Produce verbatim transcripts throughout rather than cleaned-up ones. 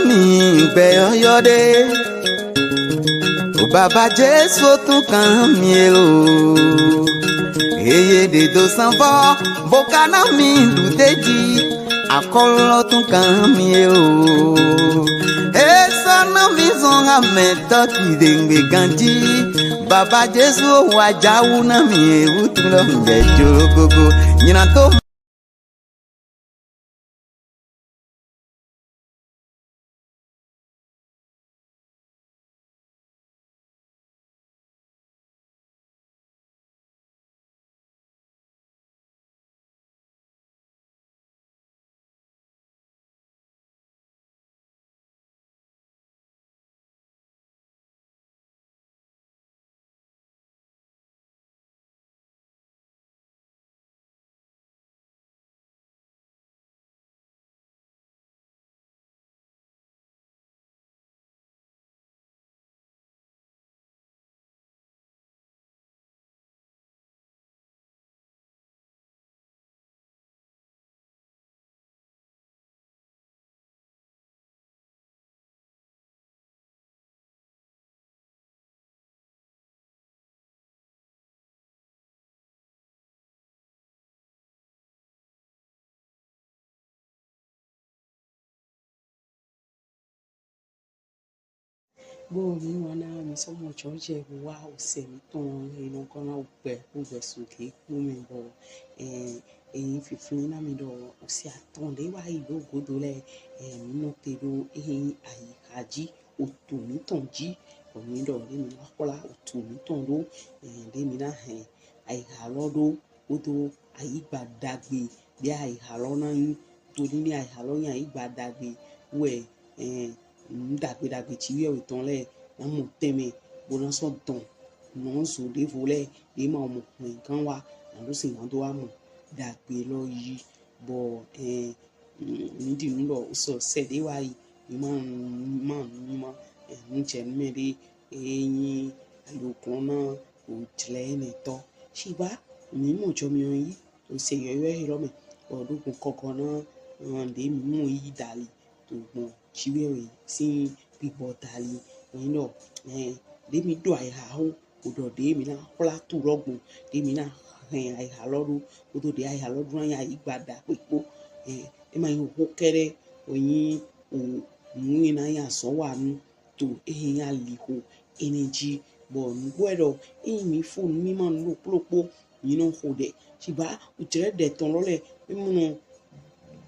Mi gbɛ yɔyɔ ɖe. O baba Jesu tun kan mi e o. Eye ɖe do sanfɔ, bo ka na mi ɖu te ji. Akɔlɔ tun kan mi e o. E sɔ na mi zɔn ha mɛ tɔ ti de ngbe ganji. Baba Jesu wa jawu na mi e wutu lɔ mi jɛ jolo gogo. Nyina to. Bɔ mi wa na mi sɔ mɔ jɔjɛ bo wa osɛ mitɔn e nɔ gɔna ogbɛ kpo gbɛsu ke kpo mɛ bɔ, eh, eyin fifli na mi dɔ osɛ atɔn ɖe wa yi do godo lɛ, eh, mi nɔte do eyin ayiha ji, otu mitɔn ji, bɔ mi dɔ ɖe mi na kpla otu mitɔn do, eh, ɖe mi na hɛn ayiha lɔ do kpodo ayigba dagbe, ɖe ayiha lɔ na yin, to ni ni ayiha lɔ yin ayigba dagbe wɛ, eh, nu dagbe dagbe ci wiwe tɔn lɛ na mɔ tɛnmɛ bo na sɔ dɔn nɔ zo ɖevo lɛ ɖe ma mɔ hwɛngan wa, na ɖo sin na do wa mɔ dagbe lɔ yi. Bɔ, eh, mi ɖi nu dɔ sɔ sɛ ɖe wa yi, mi ma, mi ma, mi ma, eh, nu jɛ nu mɛ ɖe, eh, yin alo kɔn na o jlɛ enɛ tɔ. Shigba mi mɔ jɔ mi yi to se yɔyɔ he lɔ mɛ, bɔ ɖo kun kɔkɔ na, eh, ɖe mi mɔ yi dali to gbɔn ci wiwe sin gbigbɔ dali. Yin dɔ, eh, ɖe mi dɔ ayiha ho, o dɔ ɖe mi na kpla tu lɔ gbɔn, ɖe mi na hɛn ayiha lɔ do, o dɔ ɖe ayiha lɔ do na yin ayigba dagbe kpo, eh, e ma yin oho kɛɖɛ, o yin o nu yin na yin azɔn wa nu to ehe yin aliho enɛ ji. Bɔ nugbo wɛ dɔ eyin mi fo nu mi ma nu ɖokpo ɖokpo, mi nɔ ho ɖɛ. Shigba ojlɛ ɖɛ tɔn lɔ lɛ, e mɔ nɔ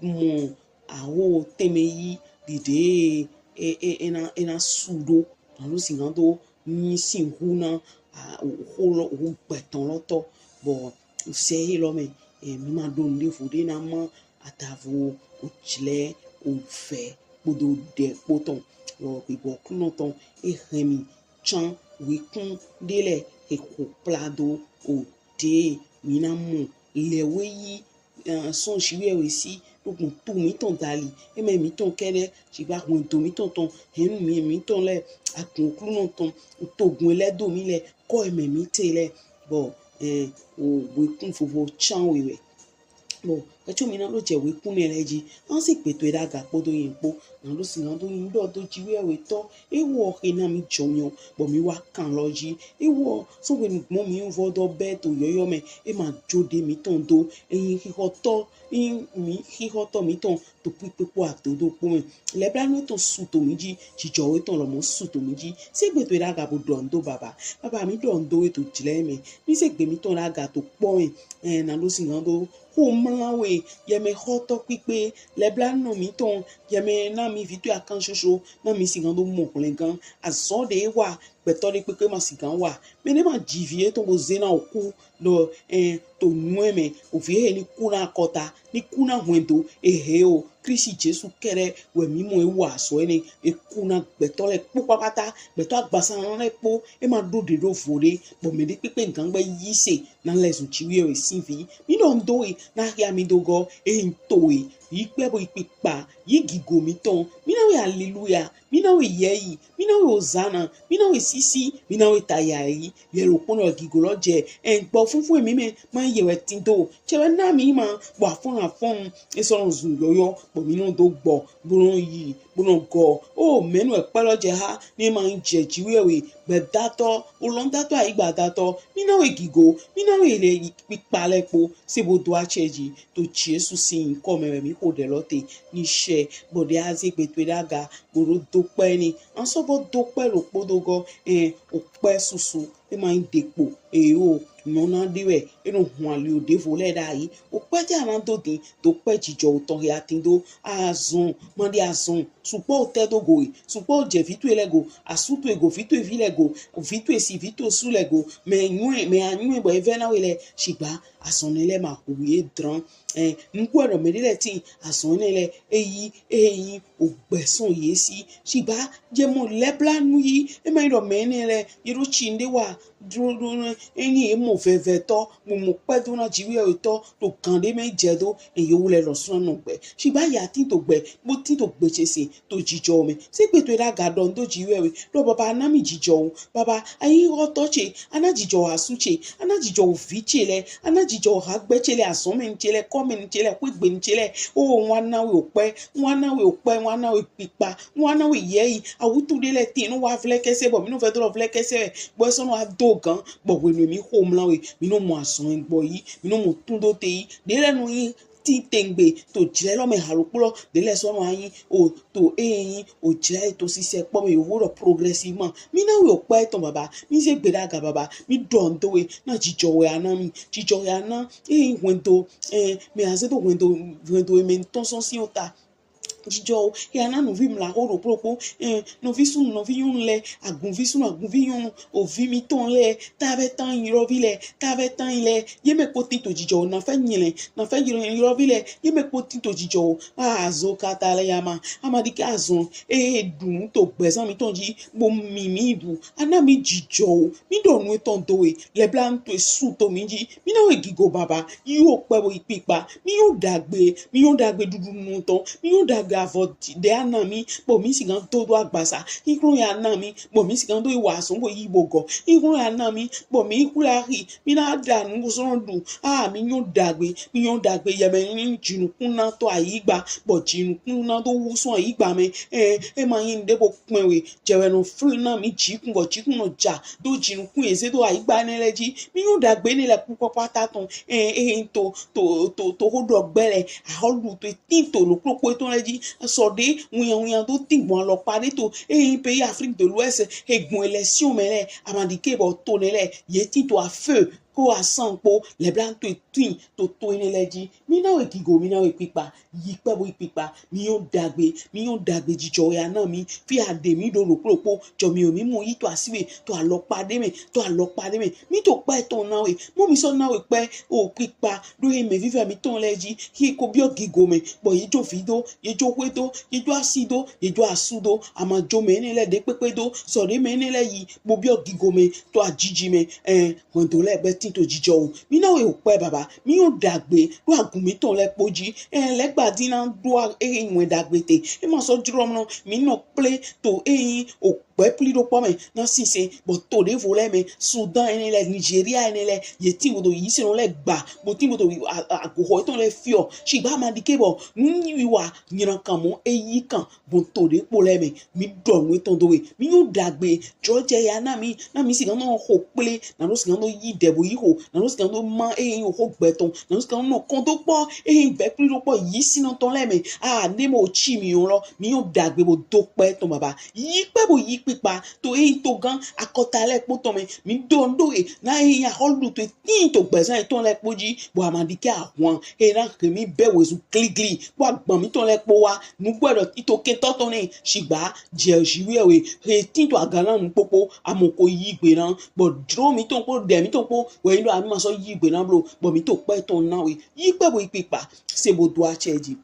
mɔ aho tɛnmɛ yi ɖiɖe e, e, e na, e na su do, na ɖo sin na do yin sin hu na, a, oho lɔ, oho gbɛ tɔn lɔ tɔ. Bɔ sɛ he lɔ mɛ, eh, mi ma ɖo nuɖevo ɖe na ma adavo ojlɛ ovɛ kpodo ɖɛ kpo tɔn. Bɔ gbigbɔ Oklunɔ tɔn e hɛn mi can wekun ɖe lɛ he ho kpla do o ɖe mi na mɔ lɛ we yi, eh, sɔn ci wiwe si ɖo gbɔn tu mitɔn dali, e mɛ mitɔn kɛɖɛ, shigba hwɛndo mitɔn tɔn, hɛn mi mitɔn lɛ, agun Oklunɔ tɔn, togun lɛ do mi lɛ, kɔ e mɛ mi te lɛ, bɔ, eh, o wekun vovo can we wɛ. Bɔ kɛtsu mi na ɖo jɛ wekun nɛ lɛ ji, an se gbe towe ɖaga kpodo yin kpo, na ɖo sin na do yin dɔ do ci wiwe tɔ, ewɔ he na mi jɔ mi o, bɔ mi wa kan lɔ ji, ewɔ sɔn hwenu gbɔn mi vɔ dɔ bɛ to yɔyɔ mɛ, e ma jo ɖe mitɔn do, eyin hihɔtɔ, eyin mi hihɔtɔ mitɔn to kpikpe kpo adodo kpo mɛ. Lɛblanu etɔn su to mi ji, jijɔho etɔn lɔmɔ su to mi ji. Se gbe towe ɖaga bo dɔ nu do baba. Baba mi dɔ nu do we to jlɛ mɛ. Mi se gbe mitɔn ɖaga to kpɔ mɛ. Eh, na ɖo sin na do ho mla we, yɛmɛhɔtɔ kpikpe, lɛblanu mitɔn, yɛmɛ na mi vi towe akan shosho, na mi sin na do mɔ hwlɛngan. Azɔn ɖe wa gbɛtɔ ɖe kpekpe ma sigan wa. Mɛ ɖe ma ji vi etɔn bo ze na oku ɖɔ, eh, to nu e mɛ, ovi he ni ku na akɔta, ni ku na hwɛndo, ehe o, Klisti Jesu kɛɖɛ wɛ mi mɔ e wa azɔn enɛ, e ku na gbɛtɔ lɛ kpo kpakpata, gbɛtɔ agbasan lɛ kpo, e ma ɖo ɖe ɖo vo ɖe, bɔ mɛ ɖe kpekpe gan gbɛ yi se na lɛzun ci wiwe sin vi. Mi dɔ nu do we na hia mi do gɔ, eyin to we Yi kpɛ bo yi kpikpa, yi gigo mitɔn, mi na we aleluya, mi na we yɛyi, mi na we ozana, mi na we sisi, mi na we tayayi. Yɛ lo kpɔn lɔ gigo lɔ jɛ, ɛn gbɔ funfun mi mɛ, ma yɛ wɛ tin do. Cɛ wɛ na mi ma, bɔ afɔn afɔn, e sɔ nɔ zun yɔyɔ, bɔ mi nɔ do gbɔ, bo nɔ yi, bo nɔ gɔ. O mɛnu wɛ kpɛ lɔ jɛ ha, ni ma jɛ ji wɛ we, gbɛdatɔ, olɔndatɔ, ayigbadatɔ, mi na we gigo, mi na we le kpikpa lɛ kpo, se bo do acɛ ji. To Jesu sin yinkɔ mɛ wɛ mi xo ɖɛ lɔ te ni shɛ, bɔ ɖe a ze gbe towe ɖo aga, bo ɖo do kpɛ ni. An sɔ bɔ do kpɛ lo kpodo gɔ, ɛn, o kpɛ susu, e ma yin ɖekpo, e o, nyɔna ɖe wɛ, e nɔ hun ali o ɖevo lɛ ɖayi. O kpɛ te a na do din, do kpɛ jijɔ o tɔn he a tin do, azɔn, ma ɖi azɔn, sukpɔ o tɛ do go e, sukpɔ o jɛ vi towe lɛ go, asu towe go, vi towe vi lɛ go, vi towe si, vi towe su lɛ go, mɛ nyɔɛ, mɛ a nyɔɛ bɔ e vɛ na we lɛ, shigba azɔn nɛ lɛ ma hu ye dran. Ɛn, nugbɔ ɖɔ mɛ ɖe lɛ tin, azɔn nɛ lɛ, e yi, e yi, o gbɛ sɔn ye si. Shigba, jɛ mɔ lɛblanu yi, e ma yin ɖɔ mɛ nɛ lɛ, ye ɖo tsi nɖe wa, dro ɖo nɛ, e yin ye mɔ vɛvɛtɔ, mo mɔ kpɛ do na ji wɛ o tɔ, to gan ɖe mɛ jɛ do, e ye wu lɛ lɔ sɔn nɔ gbɛ. Shigba ya tin to gbɛ, bo tin to gbɛ ce se, to jijɔ mɛ. Se gbe towe ɖo aga ɖɔ n do ji wɛ we, ɖɔ baba na mi jijɔ o. Baba, ayi xɔtɔ ce, a na jijɔ o asu ce, a na jijɔ o vi ce lɛ, a na jijɔ o hagbɛ ce lɛ, azɔnmɛnu ce lɛ, kɔmɛnu ce lɛ, xwegbeenu ce lɛ. O, n wa na we o kpɛ, n wa na we o kpɛ, n wa na we kpikpa, n wa na we yɛyi. Awutu ɖe lɛ tin, nɔ wa vlɛkɛsɛ, bɔ mi nɔ vɛ do lɔ vlɛkɛsɛ, bɔ e sɔ nɔ wa do gan, bɔ hwenu mi xo mla we, mi nɔ mɔ azɔn gbɔ yi, mi nɔ mɔ tun do te yi. Ɖe lɛ nɔ yi tin tɛngbɛ to jlɛ lɔ mɛ halokpo lɔ, ɖe lɛ sɔ nɔ anyi o to e yin o jlɛ to sisɛ kpɔ mɛ yovo ɖɔ progressivement. Mi na we o kpɛ tɔn baba, mi ze gbe ɖo aga baba, mi ɖɔ n do we, na jijɔ wɛ a na mi, jijɔ wɛ a na, e yin hwɛndo, ɛ, mɛ a ze do hwɛndo, hwɛndo e mɛ tɔn sɔn si o ta. Jijɔ o, e a na nɔvi mla xo ɖokpo ɖokpo, ɛ, nɔvi sunnu, nɔvi nyɔnu lɛ, agunvi sunnu, agunvi nyɔnu, ovi mitɔn lɛ, ta vɛ tan ylɔvi lɛ, ta vɛ tan lɛ, ye mɛ kpo tin to jijɔ o, na fɛ nylɛ, na fɛ ylɔ, ylɔvi lɛ, ye mɛ kpo tin to jijɔ o. A zo kata lɛ ya ma, a ma ɖi ke azɔn, e ɖu nu to gbɛzan mitɔn ji, bo mi mi ɖu, a na mi jijɔ o, mi ɖɔ nu etɔn do we, lɛblanu towe su to mi ji, mi na we gigo baba, yi o kpɛ bo yi kpikpa, mi yɔn dagbe, mi yɔn dagbe ɖuɖu nu tɔn, mi yɔn dagbe avɔ ɖe a na mi, bɔ mi sigan do do agbasa, ihlɔn ya na mi, bɔ mi sigan do yi wa azɔn bo yi bo gɔ, ihlɔn ya na mi, bɔ mi hlɛ axi, mi na ɖa nu bo sɔ nɔ ɖu, a mi yɔn dagbe, mi yɔn dagbe, yɛ mɛ yin jinukunnatɔ ayigba, bɔ jinukunna do wu sɔn ayigba mɛ, ɛ, e ma yin ɖe bo kpɛn we, jɛ wɛ nɔ flin na mi jikun bɔ jikun nɔ ja do jinukun e ze do ayigba nɛ lɛ ji. Mi yɔn dagbe nɛ lɛ kpokpakpata tɔn. Ɛ, e to, to, to, to xo ɖɔ gbɛ lɛ. Axɔlu to tin to lo kpokpo etɔn lɛ ji. Sɔ ɖe, wunya wunya do tin gbɔn alɔkpa ɖe to. E yin pays Afrique de l'Ouest, e gbɔn élection mɛ lɛ. A ma ɖi ke bɔ to nɛ lɛ, ye tin to à feu, ko à sang kpo, lɛblanu to tin to to enɛ lɛ ji. Mi na we gigo, mi na we kpikpa. Yi kpɛ bo yi kpikpa, mi yɔn dagbe, mi yɔn dagbe jijɔ ya na mi. Fi a ɖe mi ɖo ɖokpo ɖokpo, jɔ mi o mi mɔ yi to asi we, to alɔkpa ɖe mɛ, to alɔkpa ɖe mɛ. Mi to kpɛ tɔn na we, mɔ mi sɔ na we kpɛ o kpikpa, ɖo ye mɛ vivɛ mitɔn lɛ ji, ye ko biɔ gigo mɛ, bɔ ye jo vi do, ye jo xwe do, ye jo asi do, ye jo asu do, a ma jo mɛ enɛ lɛ ɖe kpekpe do, sɔ ɖe mɛ enɛ lɛ yi, bo biɔ gigo mɛ, to ajiji mɛ, ɛ, hwɛndo lɛ gbɛ tin to jijɔ o. Mi na we o kpɛ baba, mi yɔn dagbe ɖo agun mitɔn lɛ kpo ji. Ɛ, lɛgba din na ɖo a, e yin wɛn dagbe te. E ma sɔ jlo mlɔ, mi nɔ kple to e yin o gbɛ pli ɖokpo mɛ na sinsɛn, bɔ to ɖevo lɛ mɛ, Sudan enɛ lɛ, Nigeria enɛ lɛ, ye tin bo to yi se nɔ lɛ gba, bo tin bo to a, a, agoxɔ etɔn lɛ fiɔ. Shigba ma ɖi ke bɔ nu yi wa nyina kan mɔ e yi kan. Gbɔn to ɖe kpo lɛ mɛ, mi ɖɔ nu etɔn do we, mi yɔn dagbe, jɔ jɛ ya na mi, na mi sigan nɔ xo kple, na nɔ sigan nɔ yi ɖe bo yi xo, na nɔ sigan nɔ ma e yin o xo gbɛ tɔn, na nɔ sigan nɔ kɔn do kpɔ e yin gbɛ kpli ɖokpo yi sinɔ tɔn lɛ mɛ. A, ne mɔ o ci mi yɔn lɔ, mi yɔn dagbe bo do kpɛ tɔn baba, yi kpɛ bo yi kpikpa, to e yin togan akɔta lɛ kpo tɔn mɛ, mi ɖɔ nu do we, na e yin axɔlu to tin to gbɛzan etɔn lɛ kpo ji, bɔ a ma ɖi ke ahwan e na he mi bɛ wezu gligli, kpo agban mitɔn lɛ kpo wa, nugbo ɖɔ tito kɛntɔ tɔn nɛ, shigba jɛ jiwɛ we, he tin to aga na nu kpokpo, a mɔ ko yi gbe na, bɔ jlo mitɔn kpo, ɖɛ mitɔn kpo, wɛ yin ɖɔ a ni ma sɔ yi gbe na blo, bɔ mi to kpɛ tɔn na we, yi kpɛ bo yi kpikpa, se bo do acɛ ji.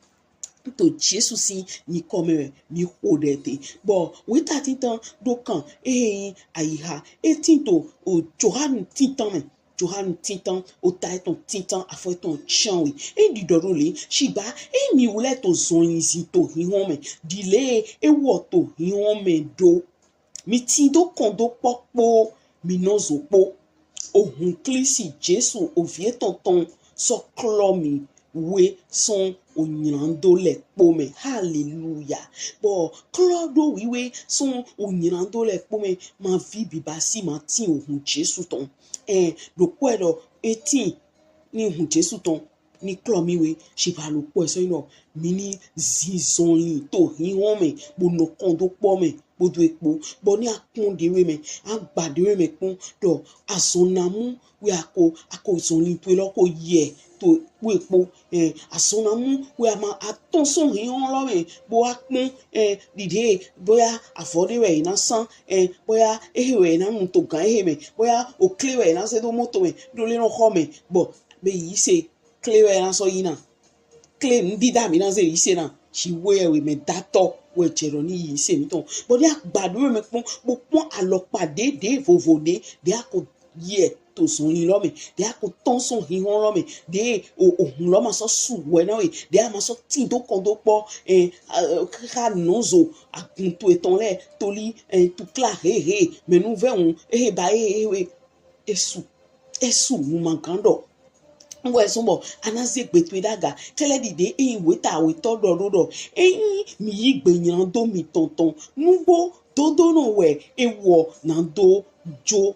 To Jesu sin yinkɔ mɛ wɛ mi xo ɖɛ te. Bɔ weta tintan ɖo kan, e yin ayiha, e tin to o Johanu tintan mɛ. Johanu tintan, ota etɔn tintan, afɔ etɔn cianwe. E ɖiɖɔ ɖo le, shigba e mi wlɛ to zɔnlin zin to hinhɔn mɛ, ɖile e wɔ to hinhɔn mɛ ɖo. Mi tindo kɔndokpɔ kpo mi nɔzo kpo. Ohun Klisti Jesu ovi etɔn tɔn sɔ klɔ mi we sɔn onyilando lɛ kpo mɛ. Haleluya! Bɔ klɔ ɖo wiwe sɔn onyilando lɛ kpo mɛ, ma vi biba si ma tin ohun Jesu tɔn. Ɛn, ɖokpɔ ɛ ɖɔ e tin ni ohun Jesu tɔn ni klɔ mi we, shigba ɖokpɔ ɛ sɔ yin ɖɔ mi ni zin zɔnlin to hinhɔn mɛ, bo nɔ kɔndokpɔ mɛ kpodo e kpo, bɔ ni a kpɔn ɖewe mɛ, a gba ɖewe mɛ kpɔn ɖɔ azɔn na mu we a ko, a ko zɔnlin towe lɔ ko yɛ to kpo e kpo. Ɛn, azɔn na mu we a ma a tɔn sɔn hinhɔn lɔ mɛ bo wa kpɔn, ɛn, ɖiɖe boya avɔ ɖe wɛ e na san, ɛn, boya ehe wɛ e na nu to gan ehe mɛ, boya okle wɛ e na ze do moto mɛ ɖo le nɔ xɔ mɛ, bɔ be yise kle wɛ e na sɔ yi na. Kle nudida mi na ze yise na. Ci we wɛ mɛ datɔ wɛ jɛ ɖɔ ni yise mitɔn. Bɔ ɖe a gba ɖewe mɛ kpɔn, bo kpɔn alɔkpa ɖe ɖe vovo ɖe ɖe a ko yɛ to zɔnlin lɔ mɛ, ɖe a ko tɔn sɔn hinhɔn lɔ mɛ, ɖe o ohun lɔ ma sɔ su wɛ na we, ɖe a ma sɔ tindo kɔndokpɔ, ɛn, a, kaka nɔzo agun towe tɔn lɛ toli, ɛn, tukla hehe mɛnuvɛun ehe ba ehe we. Esu, esu nu ma gan ɖɔ. N wɛ zɔn bɔ a na ze gbe towe ɖaga. Kɛlɛ ɖiɖe eyin weta wetɔ ɖɔ ɖo ɖɔ, eyin mi yi gbe nyilando mitɔn tɔn, nugbo dodonɔ wɛ e wɔ na do jo,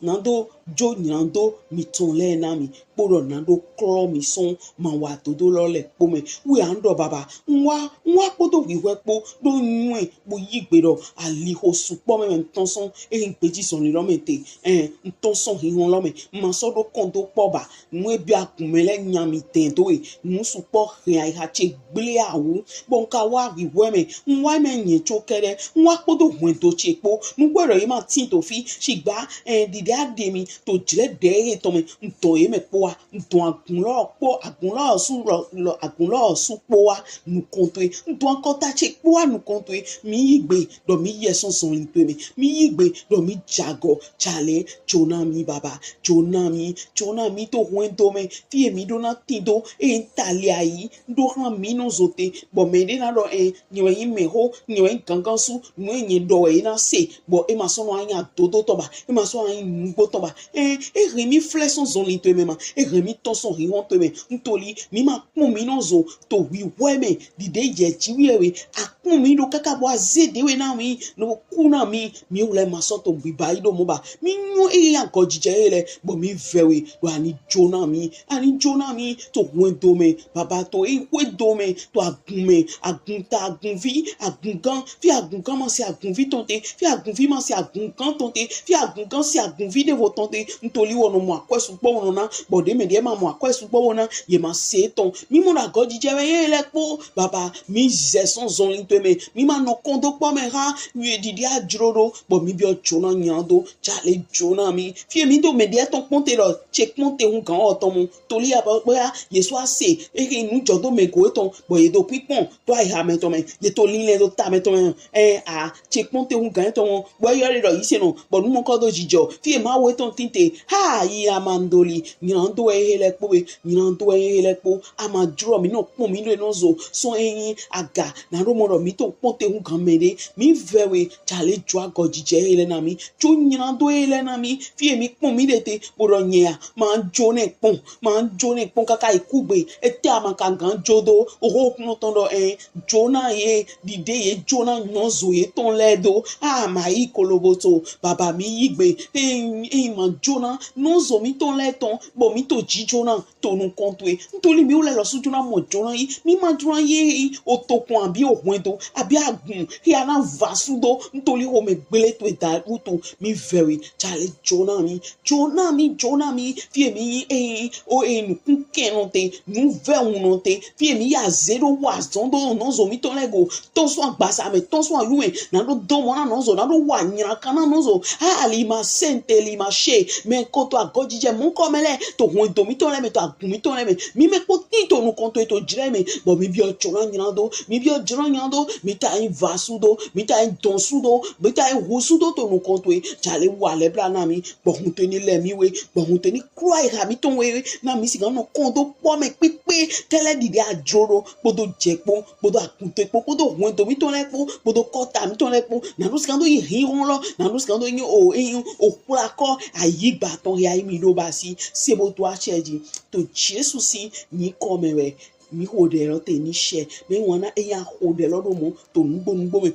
na do jo nyilando mitɔn lɛ na mi, kpo ɖɔ na do klɔ mi sɔn mawadodo lɔ lɛ kpo mɛ. We a n ɖɔ baba, n wa, n wa kpodo hwihwɛ kpo ɖo nyɔɛ bo yi gbe ɖɔ alixo sukpɔ mɛ mɛ n tɔn sɔn eyin gbeji zɔnlin lɔ mɛ te, ɛn, n tɔn sɔn hinhɔn lɔ mɛ, n ma sɔ ɖo kɔndokpɔ ba. Nu e biɔ agun mɛ lɛ nya mi dɛn do e, nu sukpɔ hɛn ayiha ce gble awu, bɔ n ka wa hwihwɛ mɛ, n wa mɛ nyɛ co kɛɖɛ, n wa kpodo hwɛndo ce kpo, nugbo ɖɔ ye ma tin to fi, shigba, ɛn, ɖiɖe a ɖe mi to jlɛ ɖe ye tɔn mɛ, n dɔn ye mɛ kpo wa, n dɔn agun lɔ kpo, agun lɔ su lɔ, lɔ, agun lɔ su kpo wa nukɔn towe, n dɔn akɔta ce kpo wa nukɔn towe, mi yi gbe ɖɔ mi yɛ sɔn zɔnlin towe mɛ, mi yi gbe ɖɔ mi jagɔ, jalɛ, jo na mi baba, jo na mi, jo na mi to hwɛndo mɛ, fi e mi ɖo na tindo, e n tali ayi, n ɖo hlan mi nɔzo te, bɔ mɛ ɖe na ɖɔ, ɛn, nyɛ wɛ yin mɛho, nyɛ wɛ yin gangansu, nu e nyɛ ɖɔ wɛ ye na se, bɔ e ma sɔ nɔ yin adodo tɔn ba, e ma sɔ nɔ yin nugbo tɔn ba. Ɛn, e hɛn mi flɛ sɔn zɔnlin towe mɛ ma, e hɛn mi tɔn sɔn hinhɔn towe mɛ. N toli, mi ma kpɔn mi nɔzo to hwihwɛ mɛ, ɖiɖe yɛ ji wi wɛ, a kpɔn mi ɖo kaka bɔ a ze ɖewe na mi, nɔ ku na mi, mi wlɛ ma sɔ to gbiba yi ɖo mɔ ba. Mi nyɔ eyin agɔjijɛ ye lɛ, bɔ mi vɛ we ɖɔ a ni jo na mi, a ni jo na mi to hwɛndo mɛ, baba to e hwɛndo mɛ, to agun mɛ, agun ta, agunvi, agungan, fi agungan ma se agunvi tɔn te, fi agunvi ma se agungan tɔn te, fi agungan se agunvi ɖevo tɔn te. N toli wɔ nɔ mɔ akwɛ sukpɔ wɔ nɔ na, bɔ ɖe mɛ ɖe ma mɔ akwɛ sukpɔ wɔ na, ye ma se etɔn. Mi mɔ ɖo agɔjijɛ wɛ ye lɛ kpo, baba, mi zɛ sɔn zɔnlin towe mɛ, mi ma nɔ kɔndokpɔ mɛ ha, ye ɖiɖi a jlo ɖo, bɔ mi biɔ jo na nyilando, jalɛ jo na mi. Fi e mi ɖo mɛ ɖe tɔn kpɔn te ɖɔ ce kpɔn te hugan wɔ tɔn mɔ, toli a bɔ boya Jesu a se, e ke nu jɔ do mɛ go etɔn, bɔ ye do kpikpɔn to ayiha mɛtɔn mɛ, ye to linlɛn do ta mɛtɔn mɛ, ɛn, a, ce kpɔn te hugan etɔn mɔ, bɔ e yɔ ɖe ɖɔ yisenɔ, bɔ nu mɔnkɔ do jijɔ, fi e Mawu etɔn tin te, ha, yi a ma n doli, nyilando wɛ ehe lɛ kpo we, nyilando wɛ ehe lɛ kpo, a ma jlo mi nɔ kpɔn mi ɖo e nɔzo, sɔn eyin aga, na ɖo mɔ ɖɔ mi to kpɔn te hugan mɛ ɖe, mi vɛ we, jalɛ jo agɔjijɛ ehe lɛ na mi, jo nyilando ehe lɛ na mi, fi e mi kpɔn mi ɖe te, bo ɖɔ nyɛ a, ma n jo nɛ kpɔn, ma n jo nɛ kpɔn kaka yi kugbe, etɛ a ma ka gan jo do, oho kunɔ tɔn ɖɔ, ɛn, jo na ye, ɖiɖe ye jo na nɔzo yetɔn lɛ do, a ma yi koloboto, baba mi yi gbe, eyin, eyin ma jo na nɔzo mitɔn lɛ tɔn, bɔ mi to ji jo na to nukɔn towe. N toli mi wlɛ lɔsu jo na mɔ jo na yi, mi ma jo na ye yi, o tokun abi o hwɛndo, abi agun, ya na va su do, n toli homɛ gble towe da wutu, mi vɛ we, jalɛ jo na mi, jo na mi, jo na mi, fi e mi yi, eyin, o, eyin nukun kɛn nɔ te, nu vɛ wun nɔ te, fi e mi ya ze ɖo wa zɔn do nɔzo mitɔn lɛ go, tɔn sɔn agbasa mɛ, tɔn sɔn ayu mɛ, na ɖo dɔn mɔ na nɔzo, na ɖo wa nylankan na nɔzo. Ha, ali ma sɛnte li ma she, mɛ ko to agɔjijɛ mɔnkɔ mɛ lɛ, to hwɛndo mitɔn lɛ mɛ, to agun mitɔn lɛ mɛ, mi mɛ kpo tin to nukɔn towe to jlɛ mɛ, bɔ mi biɔ jo na nyilando, mi biɔ jo na nyilando, mi ta yin va sudo, mi ta yin dɔn sudo, mi ta yin hu sudo to nukɔn towe. Jale wa lɛ bla na mi, gbɔhun towe ni lɛ mi we, gbɔhun towe ni klɔ ayiha mitɔn we, na mi sigan nɔ kɔn do kpɔ mɛ kpikpe, tɛlɛ dide ajro do, kpodo jɛ kpo, kpodo akun towe kpo, kpodo hwɛndo mitɔn lɛ kpo, kpodo kɔta mitɔn lɛ kpo, na do sigan do yi hin hɔn lɔ, na do sigan do yi o, e yin o kpla kɔ, ayi ba tɔn ya yi mi do ba si, se bo to acɛ ji, to Jesu si yinkɔ mɛ wɛ. Mi xo ɖɛ lɔ te ni shɛ. Mi wana eya xo ɖɛ lɔ ɖo mɔ to nugbo nugbo mɛ.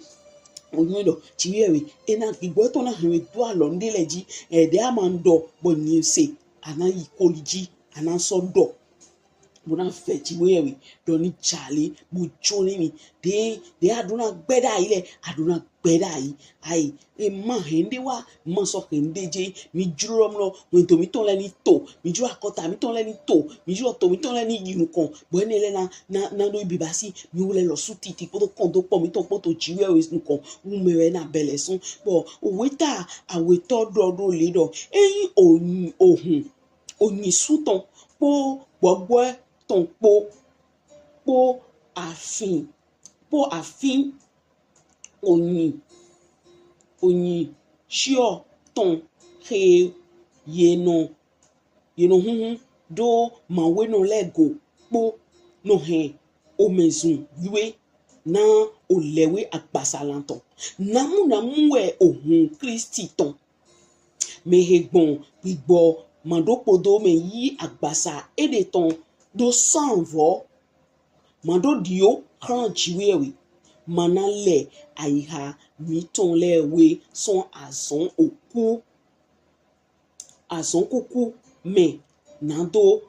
O nyɔ ɖɔ ci yɛ we. Ena gbigbɔ tɔn na hɛn we do alɔ nde lɛ ji. Ɛdɛ a ma ɖɔ bɔ nyi se. A na yi koli ji. A na sɔ ɖɔ. Bo na fɛ ci yɛ we. Ɖɔ ni jale. Bo jo ni mi. De, de a ɖo na gbɛ ɖa yi lɛ. A ɖo na gbɛ ɖa yi. Ayi. E ma hɛn ɖe wa. Ma sɔ hɛn ɖe je. Mi jlo lɔ mlɔ. Wento mitɔn lɛ ni to. Mi jlo akɔta mitɔn lɛ ni to. Mi jlo to mitɔn lɛ ni yi nukɔn. Bɔ enɛ lɛ na, na, na ɖo biba si. Mi wulɛ lɔ su titi kpodo kɔn do kpɔ mitɔn kpɔ to ji wɛ nukɔn. Wu mɛ wɛ na bɛlɛ sun. Bɔ owe ta awetɔ ɖɔ ɖo le ɖɔ. Eyin o, ohun. Onyi su tɔn. Kpo gbɔgbɔ tɔn kpo. Kpo afin. Kpo afin. Onyi, onyi shiɔ tɔn xe ye nɔ, ye nɔ hunhun ɖo mawenɔ lɛ go kpo nɔ hɛn omɛzun yue na olɛwe agbasalan tɔn. Namunamu wɛ ohun Klisti tɔn. Mɛ he gbɔn gbigbɔ maɖopodo mɛ yi agbasa eɖe tɔn do sanvɔ. Maɖo ɖio xlan ji wɛ we. Ma na lɛ ayiha mitɔn lɛ we sɔn azɔn oku. Azɔn kuku mɛ na do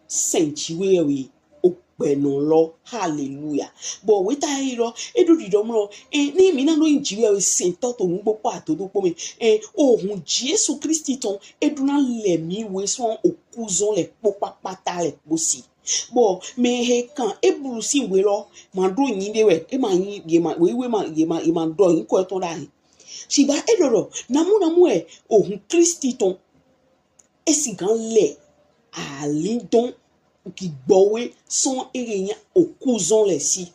sɛn ji wɛ we ogbɛnɔ lɔ. Haleluya. Bɔ weta yi lɔ, e ɖo ɖiɖɔ mlɔ, e, ni mi na ɖo yin ji wɛ we sɛntɔ to nugbo kpo adodo kpo mɛ. E, ohun Jesu Klisti tɔn, e ɖo na lɛ mi we sɔn okuzɔn lɛ kpo kpakpata lɛ kpo si. Bɔ mɛ he kan Eblu sin we lɔ, ma ɖo yin ɖe wɛ, e ma yin, ye ma, we, we ma, ye ma, ye ma ɖɔ yinkɔ etɔn ɖayi. Shigba e ɖɔ ɖɔ, namunamu wɛ ohun Klisti tɔn. E sigan lɛ alindɔn gbigbɔ we sɔn ehe yin okuzɔn lɛ si.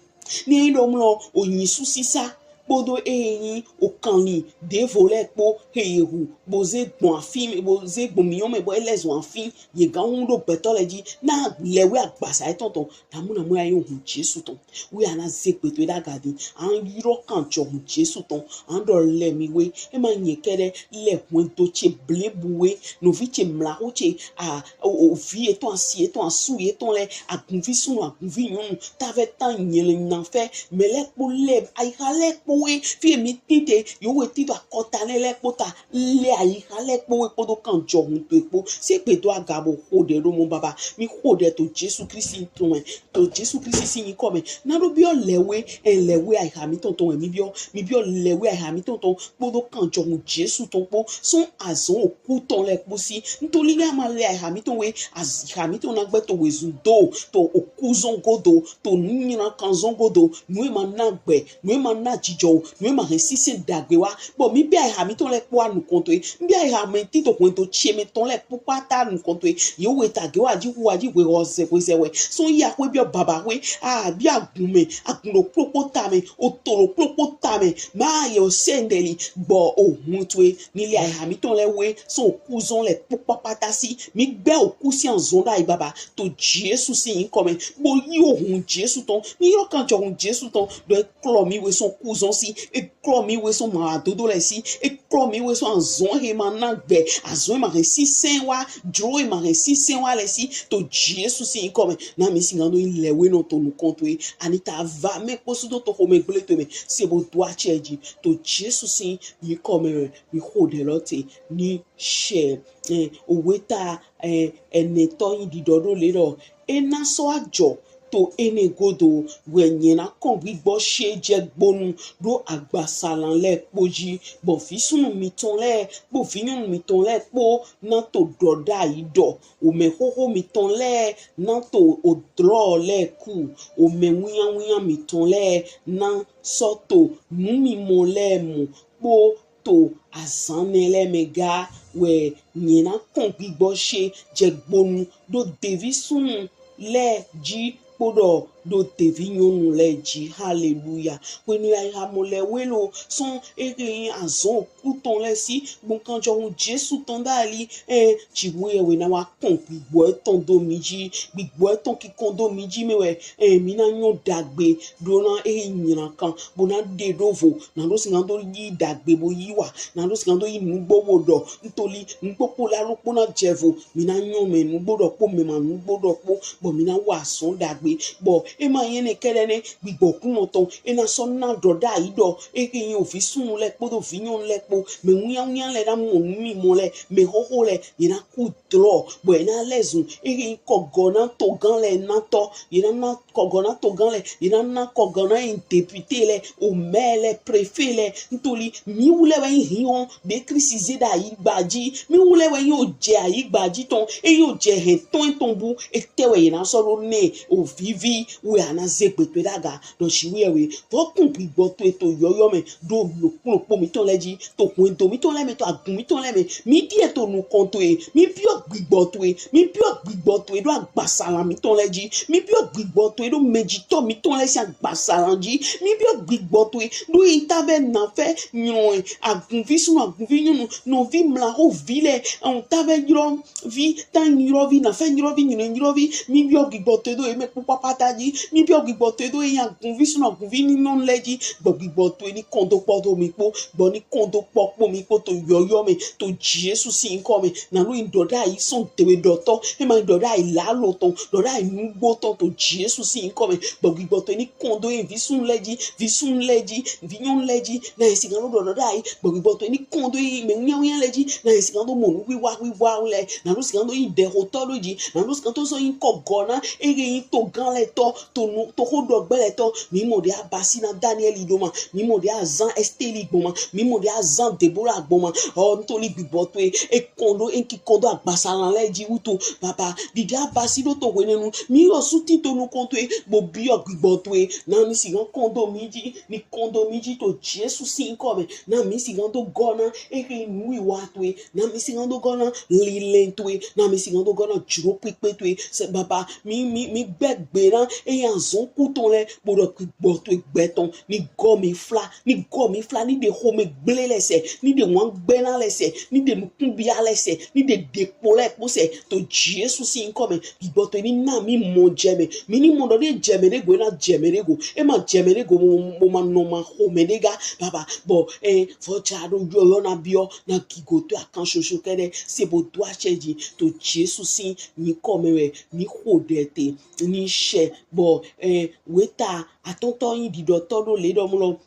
Ni e ɖɔ mlɔ onyi su sisa kpodo ehe yin okanlin ɖevo lɛ kpo he ye hu bo ze gbɔn afin mɛ, bo ze gbɔn miyɔn mɛ bɔ e lɛ zɔn afin ye gan hun ɖo gbɛtɔ lɛ ji na lɛ we agbasa etɔn tɔn. Namunamu ya yin ohun Jesu tɔn. Wi a na ze gbe towe ɖaga din. A n ylɔ kan jɔ ohun Jesu tɔn. A n ɖɔ lɛ mi we. E ma nyɛ kɛɖɛ lɛ hwɛndo ce blebu we. Nɔvi ce mlaxo ce a, o, o, vi etɔn asi etɔn asu etɔn lɛ. Agunvi sunnu agunvi nyɔnu. Tavɛ tan nyɛlɛ nafɛ. Mɛ lɛ kpo lɛ. Ayiha lɛ kpo we. Fi mi tin te. Yo we tin to akɔta lɛ lɛ kpo ta. Lɛ ayiha lɛ kpo we kpodo kan jɔ ohun towe kpo. Se gbe do aga bo xo ɖɛ ɖo mɔ baba. Mi xo ɖɛ to Jesu Klisti tɔn mɛ. To Jesu Klisti sin yinkɔ mɛ. Na ɖo biɔ lɛ we, e lɛ we ayiha mitɔn tɔn wɛ mi biɔ. Mi biɔ lɛ we ayiha mitɔn tɔn kpodo kan jɔ ohun Jesu tɔn kpo. Sɔn azɔn oku tɔn lɛ kpo si. Ntoli ni a ma lɛ ayiha mitɔn we, ayiha mitɔn na gbɛ to wezun do, to okuzɔn godo, to nunylan kanzɔn godo, nu e ma na gbɛ, nu e ma na jijɔ o, nu e ma hɛn sinsɛn dagbe wa. Bɔ mi bɛ ayiha mitɔn lɛ kpo wa nukɔn towe. Mi bɛ ayiha mɛ tin to hwɛndo ce mɛ tɔn lɛ kpo kpata nukɔn towe. Ye we ta ge wa ji hu wa ji hwe hɔ zɛ hwe zɛ wɛ. Sɔn ya hwe biɔ baba hwe. A bi agun mɛ, agun ɖo kplokpo ta mɛ, o to ɖo kplokpo ta mɛ. Ma ye o sɛndɛli gbɔ ohun towe. Ni lɛ ayiha mitɔn lɛ we sɔn okuzɔn lɛ kpo kpakpata si. Mi gbɛ oku sin azɔn ɖayi baba. To Jesu sin yinkɔ mɛ. Bo yi ohun Jesu tɔn. Mi ylɔ kan jɔ ohun Jesu tɔn. Ɖɔ e klɔ mi we sɔn okuzɔn si. E klɔ mi we sɔn mawadodo lɛ si. E klɔ mi we sɔn azɔn he ma na gbɛ. Azɔn he ma hɛn sinsɛn wa. Jlo he ma hɛn sinsɛn wa lɛ si. To Jesu sin yinkɔ mɛ. Na mi sigan ɖo yin lɛ we nɔ to nukɔn towe. Ani ta va mɛ kpo sudo to xomɛ gble towe mɛ. Se bo do acɛ ji. To Jesu sin yinkɔ mɛ wɛ mi xo ɖɛ lɔ te ni shɛ. Eh, owe ta, eh, ɛnɛtɔ yin ɖiɖɔ ɖo le ɖɔ e na sɔ ajɔ to enɛ godo wɛ nyɛ na kɔn gbigbɔ she jɛ gbonu ɖo agbasalan lɛ kpo ji, bɔ vi sunnu mitɔn lɛ kpo vi nyɔnu mitɔn lɛ kpo na to ɖɔ ɖayi ɖɔ, omɛ xoxo mitɔn lɛ na to odlɔ lɛ ku, omɛ winyanwinyan mitɔn lɛ na sɔ to numimɔ lɛ mɔ kpo to azan nɛ lɛ mɛ ga wɛ nyɛ na kɔn gbigbɔ she jɛ gbonu ɖo devi sunnu lɛ ji kpoɖɔ ɖo ɖevi nyɔnu lɛ ji. Haleluya! Hwenu ya hamɔ lɛ welo sɔn ehe azɔn oku tɔn lɛ si gbɔnkanjɔhun Jesu tɔn dali. Ɛn, jiwu yɛ wɛ na wa kɔn gbigbɔ etɔn do mi ji, gbigbɔ etɔn kikɔn do mi ji mɛ wɛ, ɛn, mi na nyɔ dagbe ɖo na ehe nyina kan bo na ɖe ɖo vo, na ɖo sigan do yi dagbe bo yi wa, na ɖo sigan do yi nugbo bo ɖɔ, ntoli nugbo kpo la ɖokpo na jɛ vo, mi na nyɔ mɛ nugbo ɖokpo mɛ ma nugbo ɖokpo, bɔ mi na wa azɔn dagbe, bɔ e ma yin enɛ kɛɖɛ nɛ, gbigbɔ kunɔ tɔn e na sɔ na ɖɔ ɖayi ɖɔ ehe yin ovi sunnu lɛ kpodo vi nyɔnu lɛ kpo, mɛ wunyanwunya lɛ na mɔ nu mi mɔ lɛ, mɛ xoxo lɛ ye na ku dlɔ, bɔ ye na lɛzun ehe yin kɔgɔna togan lɛ natɔ, ye na na kɔgɔna togan lɛ, ye na na kɔgɔna yin député lɛ, o maire lɛ, préfet lɛ, ntoli mi wu lɛ wɛ yin hiɔn ɖe Klisti ze ɖo ayigba ji, mi wu lɛ wɛ yin ojɛ ayigba ji tɔn, eyin ojɛ hɛn tɔn etɔn bu, etɛ wɛ ye na sɔ ɖo nɛ, ovivi wɛ a na ze gbe towe ɖo aga, ɖɔ jiwu yɛ wɛ, vɔ kun gbigbɔ towe to yɔyɔ mɛ ɖo nukun ɖokpo mitɔn lɛ ji, to hwɛndo mitɔn lɛ mɛ, to agun mitɔn lɛ mɛ, mi ɖiɛ to nukɔn towe, mi biɔ gbigbɔ towe, mi biɔ gbigbɔ towe ɖo agbasalan mitɔn lɛ ji, mi biɔ gbigbɔ towe ɖo mɛjitɔ mitɔn lɛ sin agbasalan ji, mi biɔ gbigbɔ towe ɖo yin tavɛ nafɛ nyɔnɛn, agunvi sunnu, agunvi nyɔnu, nɔvi mlaxovi lɛ, ɛn, tavɛ ylɔ vi, ta ylɔvi, nafɛ ylɔvi, nyɔnɛn ylɔvi, mi biɔ gbigbɔ towe ɖo ye mɛ kpokpo apata ji, mi biɔ gbigbɔ towe ɖo ye agunvi sunnu, agunvi nyɔnu lɛ ji, gbɔ gbigbɔ towe ni kɔn do kpɔ do mi kpo, gbɔ ni kɔn do kpɔ kpo mi kpo to yɔyɔ mɛ, to Jesu sin yinkɔ mɛ, na ɖo yin ɖɔ ɖayi sɔn dewe ɖɔtɔ, e ma yin ɖɔ ɖayi lalo tɔn, ɖɔ ɖayi nugbo tɔn to Jesu sin yinkɔ mɛ, gbɔ gbigbɔ towe ni kɔn do yin vi sunnu lɛ ji, vi sunnu lɛ ji, vi nyɔnu lɛ ji, na ye sigan do ɖɔ ɖɔ ɖayi, gbɔ gbigbɔ towe ni kɔn do yin mɛ wunyanwunya lɛ ji, na ye sigan do mɔ nu wiwa wiwa lɛ, na ɖo sigan do yin ɖɛxotɔ ɖo ji, na ɖo sigan do sɔ yin kɔgɔna ehe yin togan lɛ tɔ, to nu, to xo ɖɔ gbɛ lɛ tɔ, mi mɔ ɖe abasi na Daniɛli ɖo ma, mi mɔ ɖe azan Ɛsteli gbɔn ma, mi mɔ ɖe azan Debora gbɔn ma, ɔ, ntoli gbigbɔ towe, e kɔn ɖo, e kikɔn do agbasalan lɛ ji wutu, baba, ɖiɖi abasi ɖo to hwenɛnu, mi lɔ su tin to nukɔn towe, bo biɔ gbigbɔ towe, na mi sigan kɔn do mi ji, mi kɔn do mi ji to Jesu sin yinkɔ mɛ, na mi sigan do gɔna ehe nuwiwa towe, na mi sigan do gɔna lilɛn towe, na mi sigan do gɔna jlo kpikpe towe, se baba, mi, mi, mi gbɛ gbe na ehe azɔn oku tɔn lɛ, bo ɖɔ gbigbɔ towe gbɛ tɔn ni gɔ mi fla, ni gɔ mi fla, ni ɖe xomɛgble lɛ sɛ, ni ɖe wangbɛna lɛ sɛ, ni ɖe nukunbia lɛ sɛ, ni ɖe ɖekpo lɛ kpo sɛ, to Jesu sin yinkɔ mɛ, gbigbɔ towe ni na mi mɔ jɛmɛ, mi ni mɔ ɖɔ ɖe jɛmɛ ɖe go, e na jɛmɛ ɖe go, e ma jɛmɛ ɖe go, mo, mo ma nɔ ma xomɛ ɖe ga, baba, bɔ, ɛ, vɔ ja ɖo yɔyɔ na biɔ, na gigo towe akan shosho kɛɖɛ, se bo do acɛ ji, to Jesu sin yinkɔ mɛ wɛ mi xo ɖɛ te, ni shɛ, bɔ, ɛ, weta atɔntɔ yin ɖiɖɔtɔ ɖo le ɖɔ mlɔ.